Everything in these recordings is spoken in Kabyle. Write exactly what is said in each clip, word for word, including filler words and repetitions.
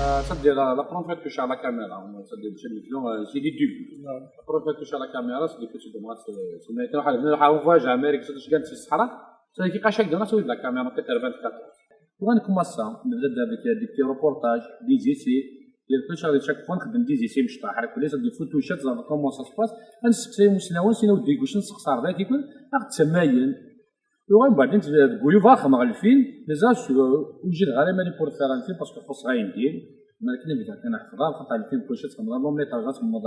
Ça, c'est la, la première fois que je touche à la caméra. Ça, c'est le, c'est le, c'est les débuts. La première fois que je touche à la caméra, c'est depuis que je commence, euh, c'est maintenant, on voit jamais, c'est ce que je gagne, c'est ça. C'est qui cache dans la souris de la caméra, peut-être vingt-quatre heures. وغنكمل ça نبدا avec des petits reportages, des essais. ديال كل شهر chaque fois نخدم des essais مشطح على كل، صافي فوتوشوب، صافي comment ça se passe. غنسقسي مسناون سينا ودي يقول شنو نسقسي عرضات يكون غتسماين. ومن بعد انت تقولي فاخ مع الفيلم مازال وجد غير مالي بور فير ان فيلم باسكو خص غا يندير. ما كاين بدا كنحفظها خاطر الفيلم كلشي تخمم لو ميتاج تخمم.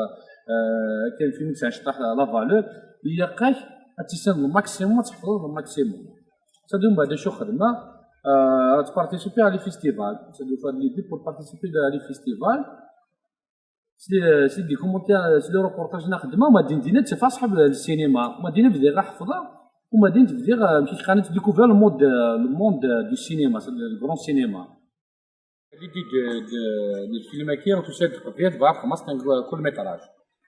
كاين فيلم تاع شطح لا فالور هي قاش غتسال الماكسيموم تحفظ الماكسيموم. صافي من بعد شو خدمه؟ آه، تبارتيسيبي على لي فيستيفال. صافي فهاد ليدي بور بارتيسيبي على لي فيستيفال. سي سي دي كومونتير سي لي روبورتاج نخدمه وما دين دينا تفا صحاب السينما ما دين بدي غا حفظه. وما دين تبدي غا مشيت خانت ديكوفير لو مود لو موند دو سينما سي لو غران سينما. ليدي دو دو الفيلم كي تو سيت قضيه بعد خمس كل ميتراج.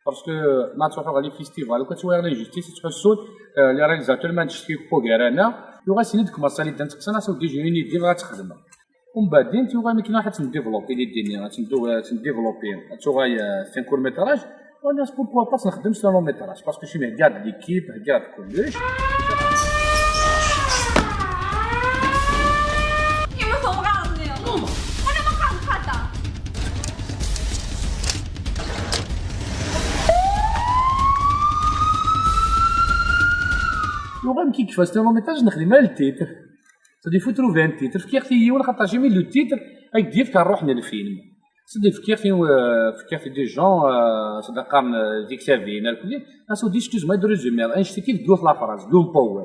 باسكو ما تروحوا غادي فيستيفال وكتواجه لانجستيس تحسوا لي رياليزاتور ما نشتي بوغير انا. يوغا سيني ديك ماسالي دان تقصنا سو دي جوني دي بغا تخدم. ومن بعد انت يوغا ما كاين واحد تنديفلوبي لي ديني تندو تنديفلوبي. توغا سي ان كور ميتراج. وانا بوركوا با نخدم سو لون ميتراج باسكو شي مهكاد ليكيب هكاد كلش. يما ثوغارني. انا ما قام قطع. يوغا كي كفاس لو ميتاج نخدم على التيتر. سادي فو تروفي ان تيتر فكيغ تي يون خاطر جيمي لو تيتر اك ديف كان روح للفيلم. سادي فكيغ تي فكيغ تي دي جون سادي قام ديك سافينا الكل. اسو دي سكوز ما يدرو زومير انشتي كيف دوث لا فراز دون باوي.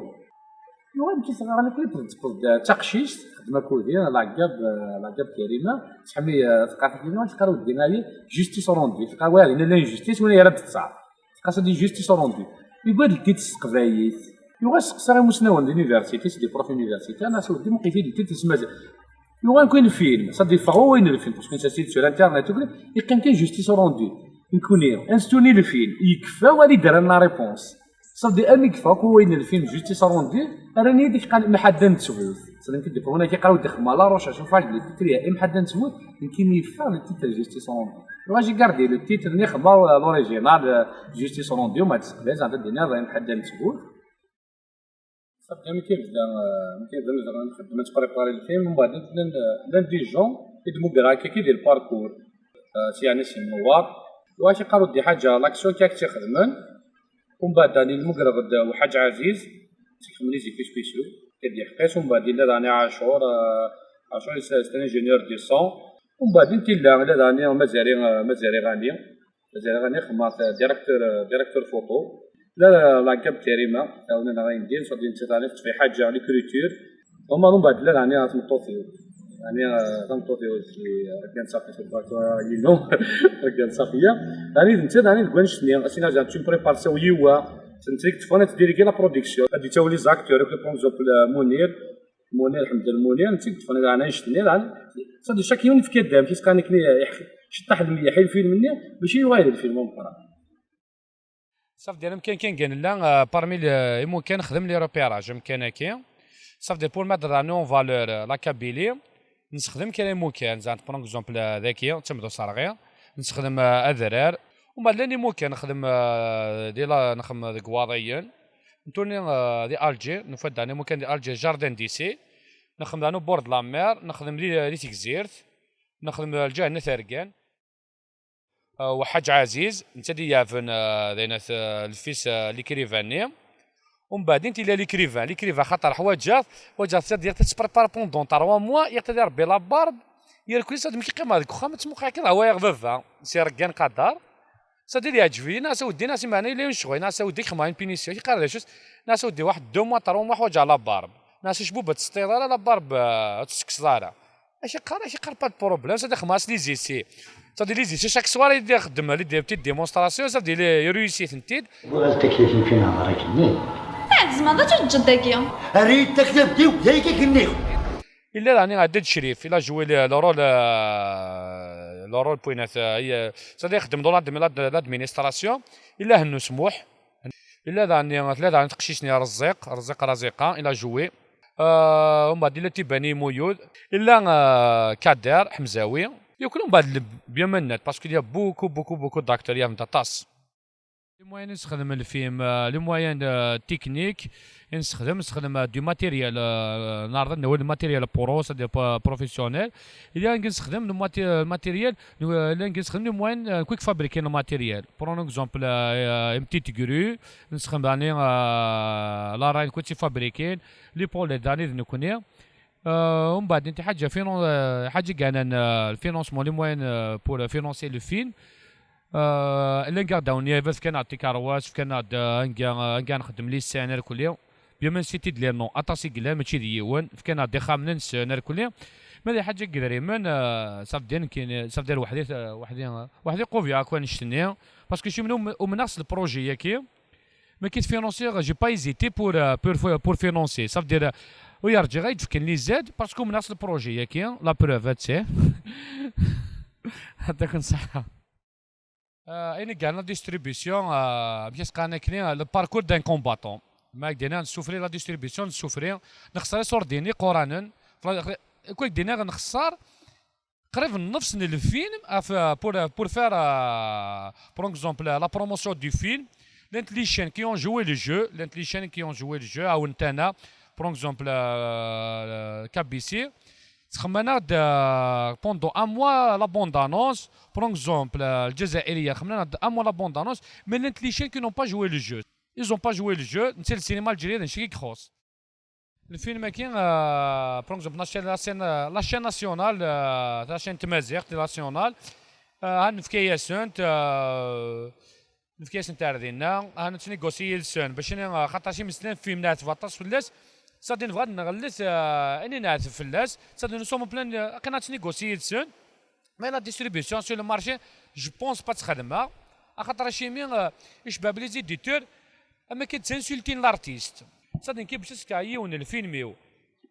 يوغا كي صغار انا كنت تقصد تقشيش خدمه كودي لا عقاب لا عقاب كريمه. تحمي ثقافه كريمه تقرا ودينا لي جوستيس روندي تقرا وين لا جوستيس وين يا رب تصعب. خاص دي جوستيس روندو. يقول لك تيت تسقفايت. يوغا سقسا غير مسناون دونيفرسيتي سي دي بروف يونيفرسيتي انا سو دي مقيتي دي تيت تسمى. يوغا نكون الفيلم صافي فهو وين الفيلم باسكو انت سيت سور انترنت وكل يقيم كاين جوستيس روندو. نكوني انستوني الفيلم يكفى والي دار لا ريبونس. صافي امي كفا كو وين الفيلم جوستيس روندو. راني ديك قال محدا نتسويت. صافي كي ديك هنا كيقراو ديك مالا روش شوف هاد الفكريه ام حدا نتسويت. يمكن يفهم التيتر جوستيس روندو. Moi, j'ai gardé le titre ني خدمة l'original جوستيس روندو ما تسقبل زعما الدنيا راهي محدة نتقول. صافي ملي كيبدا ملي كيبدا زعما نخدم نتبريباري الفيلم ومن بعد لان دي جون يدمو كراكي كي دير الباركور. سي يعني سي نوار. واش يقالوا دي حاجة لاكسيون كي راك تخدمن. ومن بعد راني المقرب د وحاج عزيز تخدم لي زيفي سبيسيو كدي حقيس. ومن بعد الا راني عاشور عاشور سي ان انجينيور دي سون. ومن بعد انت لا لا راني مازالي مازالي غاني مازالي غاني خدمت ديريكتور ديريكتور فوتو. لا لا لا كاب كريمه تعاوننا غادي ندير صافي انت راني في حاجه ليكريتور. هما من بعد لا راني غتمطوطيو يعني غتمطوطيو كان صافي في الباطو لينو كان صافيه. راني انت راني نقول شنو اسينا جات تشوم بريباراسيون يوا. تنتيك تفونت ديريكي لا برودكسيون غادي تاولي زاكتور كو بونزوبل منير منير الحمد لله منير نتيك تفونت انا نشتني راني صافي شاك يوم في كدام كيسقاني كني شطح المية حيل فيلم مني ماشي وايد الفيلم مقرا. صافي ديال امكان كان كان لا بارمي امكان خدم لي روبيراج امكان كي. صافي ديال بور ميتر رانو فالور لا كابيلي نستخدم كان امكان زعما بون اكزومبل ذاكي تمدو صارغي نستخدم اذرار. وما لاني امكان نخدم دي لا نخدم ديك واضيين. نتوني دي الجي نفد داني امكان دي الجي جاردن دي سي. نخدم دانو بورد لا مير نخدم لي لي تيكزيرت. نخدم الجهه نثرقان. آه، وحاج عزيز انت دي يافن آه، دينا آه، الفيس آه، ليكريفاني. ومن بعد انت لا ليكريفان ليكريفان خاطر حواجات حواجات سير ديال تتبريبار بوندون تروا موا يقتدي ربي لا بارب. يركوي صاد مكي قيمه هذيك واخا ما تسمو قاعد كذا هو يغضب سي ركان قدر. صاد اللي يعجبني ناس ودي ناس معنا الا شغوي ناس وديك خما ان بينيسيون يقال هذا شوز. ناس ودي واحد دو موا تروا موا حواجه لا بارب. ناس شبوبه تسطيض لا بارب تسكس لا. اش يقال اش يقال با بروبليم صديق ماس لي زيسي. صافي لي زيسي شاك سوار يدير خدمه لي دير بتيت ديمونستراسيون صافي لي ريوسيت نتيد. ولا التكليف يمكن نهضر كني. بعد زعما دا تجد داكيا. ريت التكليف ديو دايكي كني. الا راني عدد شريف الا جوي لو رول لو رول بوينات هي صديق خدم دو لادمينستراسيون. الا هنو سموح. الا داني ثلاثه عن تقشيشني رزيق رزيق رزيقه الا جوي. آه ومن بعد الا تيباني ميول الا آه كادر حمزاوي. Nekkni mbeɛd le-, bien maintenant, parce qu'il y a beaucoup, beaucoup, beaucoup d'acteurs, il y a aṭas. Les moyens i nessexdem lfilm, euh, les moyens, euh, techniques i nessexdem, nessexdem, euh, du matériel, euh, neɛreḍ ad nawi le matériel pro, c'est-à-dire pas professionnel. Il y a nessexdem le maté-, euh, matériel, euh, il y a nessexdem les moyens, euh, quick fabriquer le matériel. Prenons exemple, euh, euh, une petite grue, nessexdem, euh, la reine quick fabriquer, l'épaule, dani d nekkni. Euh, ومن بعد انت حاجة finan-, euh, حاجة كان، euh, le financement, les moyens, euh, pour financer le film. Euh, llan gar dawn yabas fkan-aɣ-d tikarwas, fkan-aɣ-d, euh, anga, euh, anga nxeddem les scènes, irkelli. Bien même si t-id les noms, aṭas i yellan, mačči d yiwen, fkan-aɣ-d ixxamen n scènes, irkelli. Ma d ḥaǧa n yedrimen, euh, ça veut dire nekkin, ça veut dire weḥdi, euh, weḥdi, euh, weḥdi qubiɣ akk annect-nni. Parce que cimni um-, umneɣ s le projet-agi. Mais qui financier, j'ai pas hésité pour, euh, pour, pour financer. Ça veut dire, euh, oui, rǧiɣ ad d-fken les aides parce que umneɣ s le projet-agi, la preuve, tu sais. Ad takun ṣaḥa. Euh, ayen i yeɛnan la distribution, euh, amek i s-qqaren akkenni, euh, le parcours d'un combattant. Ma ak-d-nniɣ, nessufri la distribution, nessufri, nexṣer iṣurdiyen iquranen. Kwi ak-d-nniɣ, nexṣer qrib nnefs n lfilm af-, pour, pour faire, euh, par exemple, la promotion du film. Llant les chaînes qui ont joué le jeu, llant les chaînes qui ont joué le jeu, عاونتنا, par exemple, euh, K B C. Ttxemman-aɣ-d, euh, pendant un mois la bande-annonce, par exemple, euh, الجزائرية, xemman-aɣ-d un mois la bande-annonce, mais llant les chaînes qui n'ont pas joué le jeu. Ils ont pas joué le jeu, netta le cinéma algérien d acu i ixuṣṣ. Lfilm-agi, euh, par exemple, la chaîne, la chaîne, euh, la chaîne nationale, euh, la chaîne tmaziɣt nationale, euh, ha nefka-yasent, euh, nefka-yasent ar dinna, ha nettnégocier yid-sen, bac ini, euh, xaṭer imi slan film neɛteb aṭas fell-as, ça veut dire nebɣa ad nɣellet, euh, ayen i neɛteb fell-as, ça veut dire nous sommes en plein, euh, akken ad nettnégocier yid-sen. Mais la distribution sur le marché, je pense pas ttxedmeɣ, axaṭer acimi, euh, icebba les éditeurs, am akken ttinsultin l'artiste. Ça veut dire nekki bac ad s-fkeɣ yiwen lfilm-iw,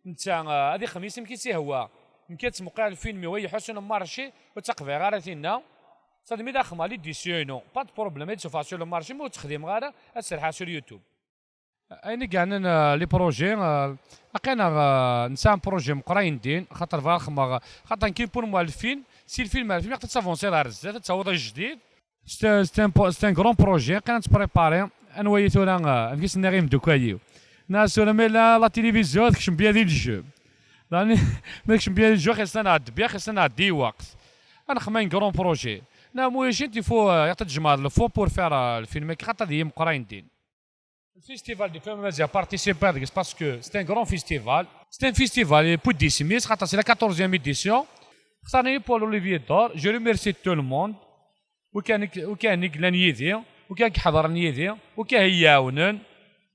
netta, euh, ad ixdem-it amek i s-ihwa, nekki ad ttmuqqileɣ lfilm-iw, ad iḥuss le marché, ur ttaqbileɣ ara tinna. Ça veut dire mi d axemmeɣ l'édition-inu, pas de problème, ad tt-ffeɣ sur le marché, ma ur tt-xdimeɣ ara, ad serḥeɣ sur YouTube. Ayen i yeɛnan, euh, les projets, euh, aql-aneɣ, euh, nesɛa un projet meqqran din, xaṭer bɣiɣ ad xedmeɣ, xaṭer nekki pour moi lfilm, si lfilm ar lfilm, ad tavansiḍ ar zdat, ad tawiḍ ajdid. C'est un, c'est un po-, c'est un grand projet, aql-aneɣ nettprépari, anwa-yi tura, euh, amek i s-nniɣ i imeddukal-iw. Nniɣ-as tura ma yella la télévision, ad tekcem bien di le jeu. Dani, ma tekcem bien di le jeu, xis ad nɛeddi bien, xis ad nɛeddi i lweqt. Ad nexdem un grand projet. Nniɣ-as, il faut, euh, ad tjemɛeḍ le fonds pour faire, euh, le film-agi, xaṭer ad yili meqqran din. Le festival du film amaziɣ participe parce que c'est un grand festival. C'est un festival, et puis dix mille, c'est la quatorzième édition. Xtarni Paul Olivier d'Or, je remercie tout le monde. Wid kan i yellan yid-i, wid kan iḥeḍren yid-i, wid kan i yi-iɛawnen.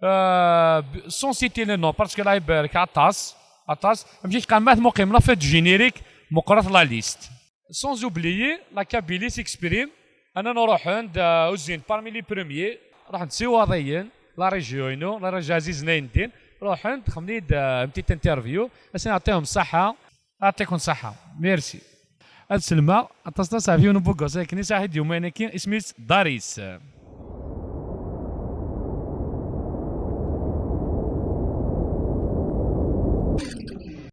Euh, sans citer les noms, parce que la ibarek aṭas, aṭas. Amek i k-qqaren ma tmuqim la fête générique, meqqret la liste. Sans oublier la Kabylie s'exprime. Anen ruḥen-d, euh, uzzin parmi les premiers, ruḥen-d s Iwaḍiyen, la région-inu, la région ɛzizen ayendin, ruḥen-d, xedmen-d, euh, une petite interview, ad sen-ɛṭiɣ ṣṣeḥḥa, ad ɛṭiɣ ṣṣeḥḥa. Merci. Ad sellmeɣ aṭas aṭas ɣef yiwen n ubuggas akken i s-aḥ-id-yuman akkin, isem-is Daris.